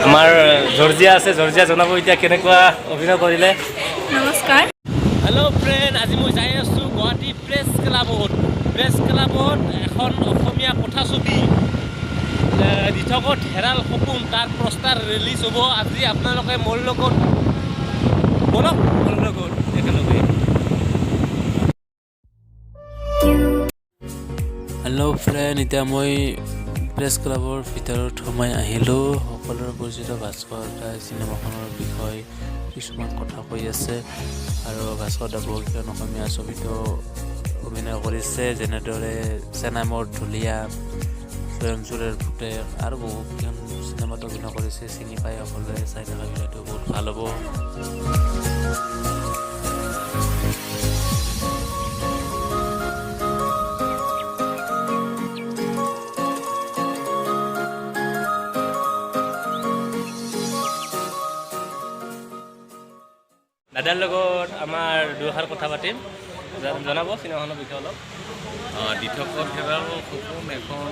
আমাৰ জৰ্জিয়া আছে, জৰ্জিয়া জনাব এতিয়া কেনেকুৱা অভিনয় কৰিলে। নমস্কাৰ। হেল্ল' ফ্ৰেণ্ড, আজি মই যাই আছোঁ গুৱাহাটী প্ৰেছ ক্লাবত। প্ৰেছ ক্লাবত এখন অসমীয়া কথাছবি দিঠকত হেৰাল সপোন, তাৰ পোষ্টাৰ ৰিলিজ হ'ব আজি। আপোনালোকে মোৰ লগত ব'লক, মোৰ লগত একেলগে। হেল্ল' ফ্ৰেণ্ড, এতিয়া মই প্ৰেছ ক্লাবৰ ভিতৰত সোমাই আহিলোঁ। সকলোৰে পৰিচিত ভাস্কৰ দাই চিনেমাখনৰ বিষয়ে কিছুমান কথা কৈ আছে আৰু ভাস্কৰ দা বহুকেইখন অসমীয়া ছবিতো অভিনয় কৰিছে, যেনেদৰে চেনাইমৰ ঢুলীয়া, স্বয়ং পুতেক আৰু বহুকেইখন চিনেমাত অভিনয় কৰিছে। চিনি পাই সকলোৱে, চাই থকা ভিডিঅ'টো বহুত ভাল হ'ব। দাদাৰ লগত আমাৰ দুষাৰ কথা পাতিম। জনাব চিনেমাখনৰ বিষয়ে অলপ। দিঠকত হেৰাল সপোন এখন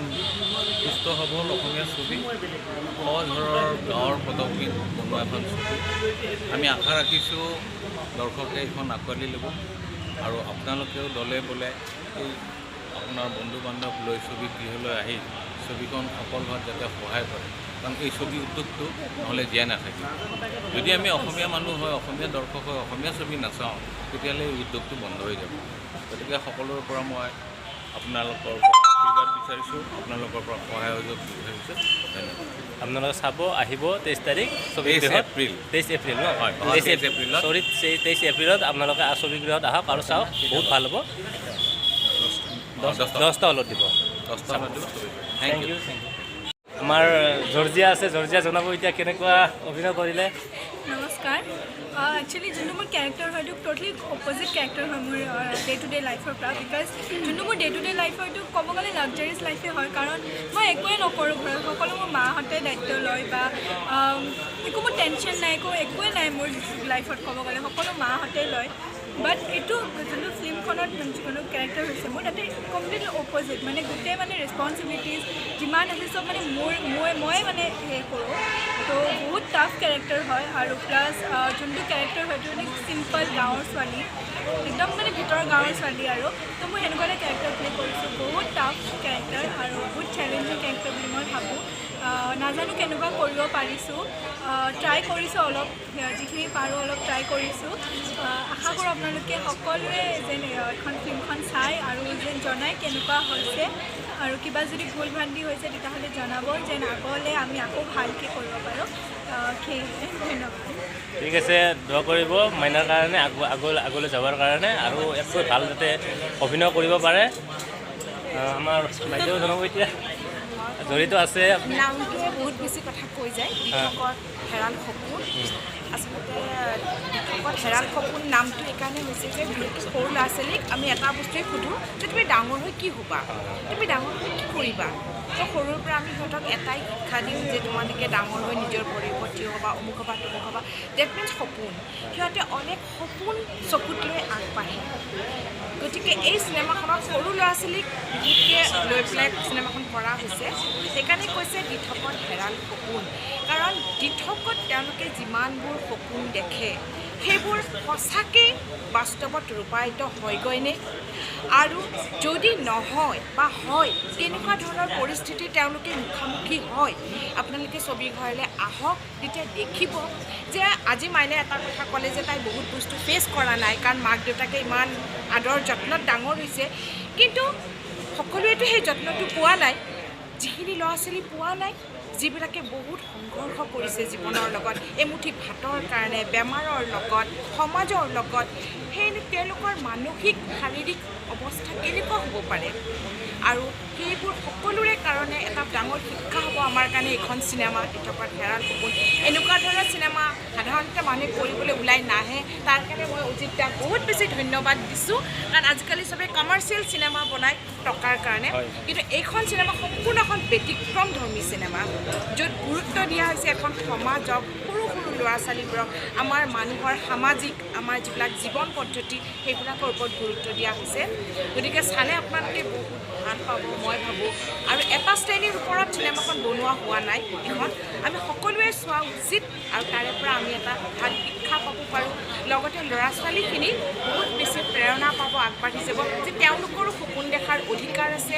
সুস্থ সবল অসমীয়া ছবি, সহজ সৰল গাঁৱৰ পটভূমিত বনোৱা এখন ছবি। আমি আশা ৰাখিছোঁ দৰ্শকে এইখন আঁকোৱালি ল'ব আৰু আপোনালোকেও দলে বলে এই আপোনাৰ বন্ধু বান্ধৱ লৈ ছবি গৃহলৈ আহি ছবিখন সফল হোৱাত যাতে সহায় কৰে। কাৰণ এই ছবি উদ্যোগটো নহ'লে জীয়াই নাথাকিব। যদি আমি অসমীয়া মানুহ হয়, অসমীয়া দৰ্শক হয়, অসমীয়া ছবি নাচাওঁ, তেতিয়াহ'লে এই উদ্যোগটো বন্ধ হৈ যাব। গতিকে সকলোৰে পৰা মই আপোনালোকৰ পৰা আশীৰ্বাদ বিচাৰিছোঁ, আপোনালোকৰ পৰা সহায় সহযোগ বিচাৰিছোঁ। ধন্যবাদ। আপোনালোকে চাব আহিব 23 তাৰিখ ছবি 23 গৃহত। এপ্ৰিল। 23 এপ্ৰিল ন? হয়, অহা 23 23 এপ্ৰিলত। চৰি, 23 এপ্ৰিলত আপোনালোকে ছবিগৃহত আহক আৰু চাওক, বহুত ভাল হ'ব। 10টা হলত দিব। 10টা বজাত দিব ছবি। Thank U. Thank U. আমাৰ জৰ্জিয়া আছে, জৰ্জিয়া জনাব এতিয়া কেনেকুৱা অভিনয় কৰিলে। নমস্কাৰ। একচুৱেলি যোনটো মোৰ কেৰেক্টাৰ হয়, এইটো ট'টেলি অপজিট কেৰেক্টাৰ হয় মোৰ ডে টু ডে লাইফৰ পৰা। Because যোনটো মোৰ ডে টু ডে লাইফৰ, এইটো ক'ব গ'লে লাক্সাৰিয়াছ লাইফে হয়, কাৰণ মই একোৱে নকৰোঁ ঘৰত, সকলো মোৰ মাহঁতে দায়িত্ব লয় বা একো মোৰ টেনশ্যন নাই, একোৱে নাই মোৰ লাইফত ক'ব গ'লে, সকলো মাহঁতে লয়। বাট এইটো যোনটো ফিল্মখনত মানে যিকোনো কেৰেক্টাৰ হৈছে মোৰ, তাতে কমপ্লিটলি অপজিট, মানে গোটেই মানে ৰেচপনচিবিলিটিজ যিমান আছে চব মানে মোৰ মই মই মানে হেৰি কৰোঁ। তো বহুত টাফ কেৰেক্টাৰ হয় আৰু প্লাছ যোনটো কেৰেক্টাৰ হয়, এইটো মানে চিম্পল গাঁৱৰ ছোৱালী, একদম মানে ভিতৰৰ গাঁৱৰ ছোৱালী। আৰু তো মই সেনেকুৱা এটা কেৰেক্টাৰ প্লে কৰিছোঁ, বহুত টাফ কেৰেক্টাৰ আৰু বহুত চেলেঞ্জিং কেৰেক্টাৰ বুলি মই ভাবোঁ। নাজানো কেনেকুৱা কৰিব পাৰিছোঁ, ট্ৰাই কৰিছোঁ অলপ, যিখিনি পাৰোঁ অলপ ট্ৰাই কৰিছোঁ। আশা কৰোঁ আপোনালোকে সকলোৱে যেন এখন ফিল্মখন চায় আৰু যেন জনায় কেনেকুৱা হৈছে আৰু কিবা যদি ভুল ভ্ৰান্তি হৈছে তেতিয়াহ'লে জনাব, যেন আগলৈ আমি আকৌ ভালকৈ কৰিব পাৰোঁ। সেই, ধন্যবাদ। ঠিক আছে, দোৱা কৰিব মাইনাৰ কাৰণে, আগলৈ যাবৰ কাৰণে আৰু ইয়াতকৈ ভাল যাতে অভিনয় কৰিব পাৰে। আমাৰ বাইদেউ জনাব এতিয়া, জড়িত আছে আপুনি। নামটোৱে বহুত বেছি কথা কৈ যায়, দিঠকত হেৰাল সপোন। আচলতে দিঠকত হেৰাল সপোন নামটো এইকাৰণে হৈছে যে বিশেষকৈ সৰু ল'ৰা ছোৱালীক আমি এটা বস্তুৱেই সোধোঁ যে তুমি ডাঙৰ হৈ কি হ'বা, তুমি ডাঙৰ হৈ কি কৰিবা। তো সৰুৰ পৰা আমি সিহঁতক এটাই শিক্ষা দিওঁ যে তোমালোকে ডাঙৰ হৈ নিজৰ ভৰিৰ ওপৰত থিয় হ'বা, অমুক হ'বা, তমুক হ'বা। That means সপোন। সিহঁতে অনেক সপোন চকুত লৈ আগবাঢ়ে। গতিকে এই চিনেমাখনত সৰু ল'ৰা ছোৱালীক বিশেষকৈ লৈ পেলাই চিনেমাখন কৰা হৈছে। সেইকাৰণে কৈছে দিঠকত হেৰাল সপোন, কাৰণ দিঠকত তেওঁলোকে যিমানবোৰ সপোন দেখে সেইবোৰ সঁচাকৈ বাস্তৱত ৰূপায়িত হয়গৈনে, আৰু যদি নহয় বা হয়, কেনেকুৱা ধৰণৰ পৰিস্থিতিৰ তেওঁলোকে মুখামুখি হয়। আপোনালোকে ছবি ঘৰলৈ আহক, তেতিয়া দেখিব যে আজি মাইনে এটা কথা ক'লে যে তাই বহুত বস্তু ফেচ কৰা নাই, কাৰণ মাক দেউতাকে ইমান আদৰ যত্নত ডাঙৰ হৈছে। কিন্তু সকলোৱেতো সেই যত্নটো পোৱা নাই। যিখিনি ল'ৰা ছোৱালী পোৱা নাই, যিবিলাকে বহুত সংঘৰ্ষ কৰিছে জীৱনৰ লগত, এমুঠি ভাতৰ কাৰণে, বেমাৰৰ লগত, সমাজৰ লগত, সেই তেওঁলোকৰ মানসিক শাৰীৰিক অৱস্থা কেনেকুৱা হ'ব পাৰে, আৰু সেইবোৰ সকলোৰে কাৰণে এটা ডাঙৰ শিক্ষা হ'ব আমাৰ কাৰণে এইখন চিনেমা দিঠকত হেৰাল সপোন। এনেকুৱা ধৰণৰ চিনেমা সাধাৰণতে মানুহে কৰিবলৈ ওলাই নাহে। তাৰ কাৰণে মই অজিত দাক বহুত বেছি ধন্যবাদ দিছোঁ, কাৰণ আজিকালি চবে কমাৰ্চিয়েল চিনেমা বনায় টকাৰ কাৰণে, কিন্তু এইখন চিনেমা সম্পূৰ্ণ এখন ব্যতিক্ৰমধৰ্মী চিনেমা, য'ত গুৰুত্ব দিয়া হৈছে এখন সমাজক, সৰু সৰু ল'ৰা ছোৱালীবোৰক আমাৰ মানুহৰ সামাজিক, আমাৰ যিবিলাক জীৱন পদ্ধতি, সেইবিলাকৰ ওপৰত গুৰুত্ব দিয়া হৈছে। গতিকে চালে আপোনালোকে বহুত ভাল পাব, মই ভাবোঁ। আৰু এটা শ্ৰেণীৰ ওপৰত চিনেমাখন বনোৱা হোৱা নাই। এখন আমি সকলোৱে চোৱা উচিত আৰু তাৰে পৰা আমি এটা ভাল শিক্ষা পাব পাৰোঁ। লগতে ল'ৰা ছোৱালীখিনি বহুত বেছি প্ৰেৰণা পাব, আগবাঢ়ি যাব যে তেওঁলোকৰো সপোন দেখাৰ অধিকাৰ আছে,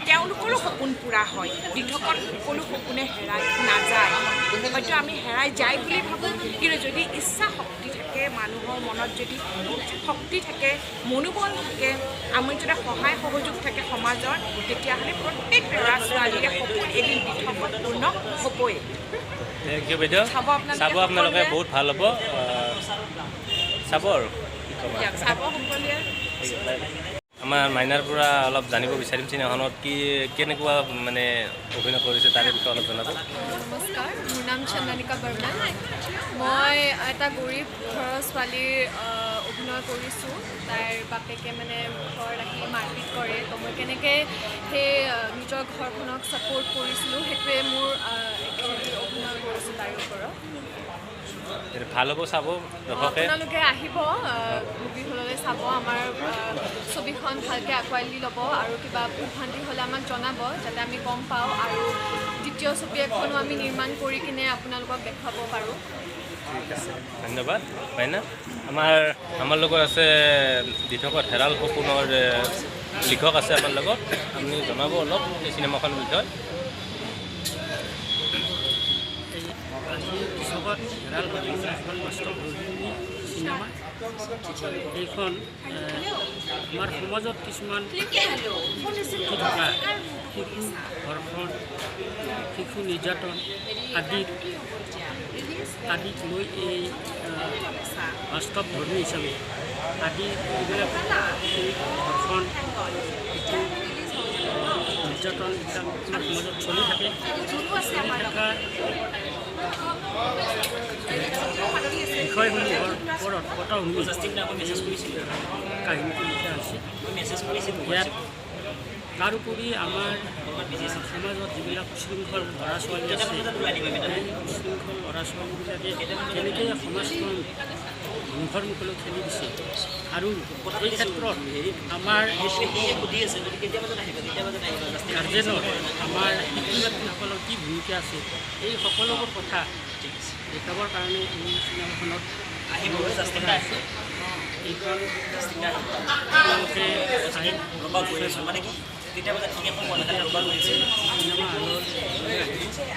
তেওঁলোকৰো সপোন পূৰা হয়। দিঠকত সকলো সপোনে হেৰাই নাযায়। হয়তো আমি হেৰাই যায় বুলি ভাবোঁ, কিন্তু যদি ইচ্ছা শক্তি থাকে, মানুহৰ মনত যদি শক্তি থাকে, মনোবল থাকে, আমি যদি সহায় সহযোগ থাকে সমাজৰ, তেতিয়াহ'লে প্ৰত্যেক ল'ৰা ছোৱালীৰে সপোন এদিন দিঠকত পূৰ্ণ হ'বই। Thank U বাইদেউ। চাব আপোনালোকে। চাব আপোনালোকে। সকলোৱে। বহুত ভাল হ'ব। চাব আৰু কি ক'ম আৰু। দিয়ক, চাব সকলোৱে। আমাৰ মাইনাৰ পৰা অলপ জানিব বিচাৰিম, চিনেমাখনত কি কেনেকুৱা মানে অভিনয় কৰিছে, তাৰে বিষয়ে অলপ জনাব। নমস্কাৰ, মোৰ নাম চন্দনিকা বৰ্মন। মই এটা গৰীব ঘৰৰ ছোৱালীৰ অভিনয় কৰিছোঁ। তাইৰ বাপেকে মানে ঘৰত আহি মাৰপিট কৰে, তো মই কেনেকৈ সেই নিজৰ ঘৰখনক ছাপোৰ্ট কৰিছিলোঁ, সেইটোৱে মোৰ একচুৱেলি অভিনয় কৰিছোঁ তাইৰ ওপৰত। ভাল হ'ব, চাব দৰ্শকে। আপোনালোকে আহিব মুভি হললৈ, চাব আমাৰ ছবিখন, ভালকৈ আঁকোৱালি ল'ব আৰু কিবা ভুল ভ্ৰান্তি হ'লে আমাক জনাব, যাতে আমি গম পাওঁ আৰু দ্বিতীয় ছবি এখনো আমি নিৰ্মাণ কৰি কিনে আপোনালোকক দেখুৱাব পাৰোঁ। ঠিক আছে, ধন্যবাদ মাইনা। আমাৰ লগত আছে দিঠকত হেৰাল সপোনৰ লিখক আছে আমাৰ লগত। আপুনি জনাব অলপ এই চিনেমাখনৰ বিষয়ে। এই আজি দিঠকত হেৰাল সপোন এখন বাস্তৱধৰ্মী চিনেমা। এইখন আমাৰ সমাজত কিছুমান কি থকা শিশু ধৰ্ষণ, শিশু নিৰ্যাতন আদিক লৈ এই বাস্তৱধৰ্মী হিচাপে আদি এইবিলাক, এই ধৰ্ষণ, শিশু নিৰ্যাতন, এইবিলাক আমাৰ সমাজত চলি থাকে। চলি থকা বিষয়সমূহৰ ওপৰত পটভূমি কাহিনীটো লিখা হৈছে ইয়াত। তাৰোপৰি আমাৰ সমাজত যিবিলাক উশৃংখল ল'ৰা ছোৱালী আছে, সেই উশৃংখল ল'ৰা ছোৱালীবিলাকে কেনেকৈ সমাজখন ধ্বংসৰ মুখলৈ ঠেলি দিছে আৰু এই ক্ষেত্ৰত আমাৰ গাৰ্জেনৰ, আমাৰ পিতৃ মাতৃসকলৰ কি ভূমিকা আছে, এই সকলোবোৰ কথা দেখাবৰ কাৰণে এই চিনেমাখনত কৰা হৈছে। এইখন আপোনালোকে চাই চিনেমা হলত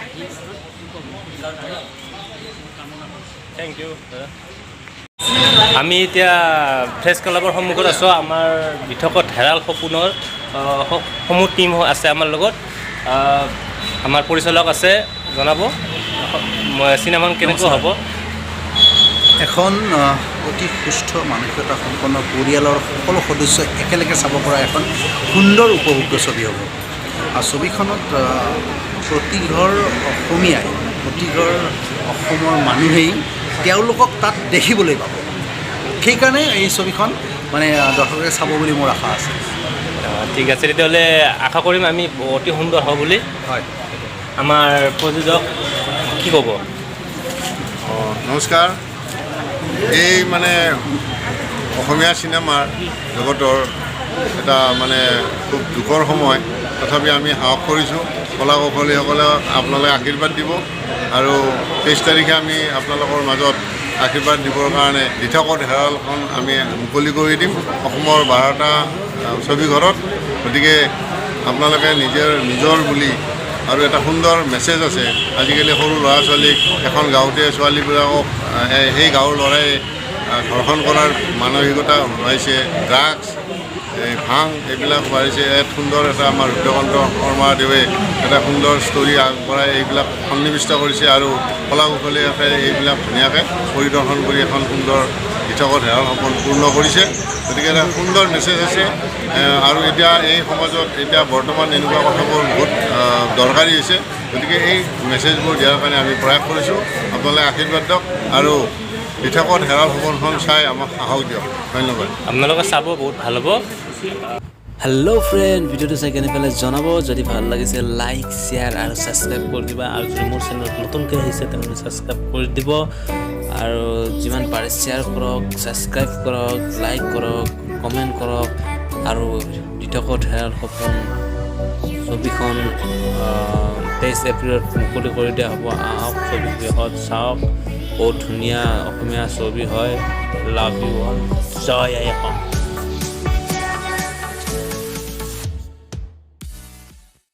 আহি উপভোগ কৰিব পাৰে, কামনা কৰিছোঁ। Thank U দাদা। আমি এতিয়া প্ৰেছ ক্লাবৰ সন্মুখত আছোঁ। আমাৰ দিঠকত হেৰাল সপোনৰ সমূহ টীম আছে আমাৰ লগত। আমাৰ পৰিচালক আছে, জনাব চিনেমাখন কেনেকুৱা হ'ব। এখন অতি সুস্থ মানসিকতা সম্পন্ন পৰিয়ালৰ সকলো সদস্য একেলগে চাব পৰা এখন সুন্দৰ উপভোগ্য ছবি হ'ব। আৰু ছবিখনত প্ৰতিঘৰ অসমীয়াই, প্ৰতিঘৰ অসমৰ মানুহেই তেওঁলোকক তাত দেখিবলৈ পাব। সেইকাৰণে এই ছবিখন মানে দৰ্শকে চাব বুলি মোৰ আশা আছে। ঠিক আছে, তেতিয়াহ'লে আশা কৰিম আমি অতি সুন্দৰ হ'ব বুলি। হয়। আমাৰ প্ৰযোজক কি ক'ব? অঁ, নমস্কাৰ। এই মানে অসমীয়া চিনেমাৰ জগতৰ এটা মানে খুব দুখৰ সময়। তথাপি আমি সাহস কৰিছোঁ। কলা কৌশলীসকলে আপোনালোকে আশীৰ্বাদ দিব আৰু 23 তাৰিখে আমি আপোনালোকৰ মাজত আশীৰ্বাদ দিবৰ কাৰণে দিঠকত হেৰালখন আমি মুকলি কৰি দিম অসমৰ 12টা ছবিঘৰত। গতিকে আপোনালোকে নিজৰ নিজৰ বুলি আৰু এটা সুন্দৰ মেছেজ আছে। আজিকালি সৰু ল'ৰা ছোৱালীক এখন গাঁৱতে ছোৱালীবিলাকক সেই গাঁৱৰ ল'ৰাই ধৰ্ষণ কৰাৰ মানসিকতা বাঢ়িছে। ড্ৰাগছ, এই ভাং, এইবিলাক বাঢ়িছে। ইয়াত সুন্দৰ এটা আমাৰ ৰুদ্ৰকান্ত শৰ্মাদেৱে এটা সুন্দৰ ষ্টৰী আগবঢ়াই এইবিলাক সন্নিৱিষ্ট কৰিছে আৰু কলা কুশলীয়ে এইবিলাক ধুনীয়াকৈ পৰিদৰ্শন কৰি এখন সুন্দৰ দিঠকত হেৰাল সপোন পূৰ্ণ কৰিছে। গতিকে এটা সুন্দৰ মেছেজ আছে আৰু এতিয়া এই সমাজত এতিয়া বৰ্তমান এনেকুৱা কথাবোৰ বহুত দৰকাৰী হৈছে। গতিকে এই মেছেজবোৰ দিয়াৰ কাৰণে আমি প্ৰয়াস কৰিছোঁ। আপোনালোকে আশীৰ্বাদ দিয়ক আৰু দিঠকত হেৰাল সপোনখন চাই আমাক সাহস দিয়ক। ধন্যবাদ। আপোনালোকে চাব, বহুত ভাল হ'ব। হেল্ল' ফ্ৰেণ্ড, ভিডিঅ'টো চাই কেনে পালে জনাব। যদি ভাল লাগিছে, লাইক, শ্বেয়াৰ আৰু ছাবস্ক্ৰাইব কৰি দিবা। আৰু যদি মোৰ চেনেলত নতুনকৈ আহিছে, তেনেহ'লে ছাবস্ক্ৰাইব কৰি দিব আৰু যিমান পাৰে শ্বেয়াৰ কৰক, ছাবস্ক্ৰাইব কৰক, লাইক কৰক, কমেণ্ট কৰক। আৰু দিঠকত হেৰাল সপোন ছবিখন 23 এপ্ৰিলত মুকলি কৰি দিয়া হ'ব। আহক, ছবিগৃহত চাওক। বহুত ধুনীয়া অসমীয়া ছবি হয়। লাভ you all. Joy I Assam.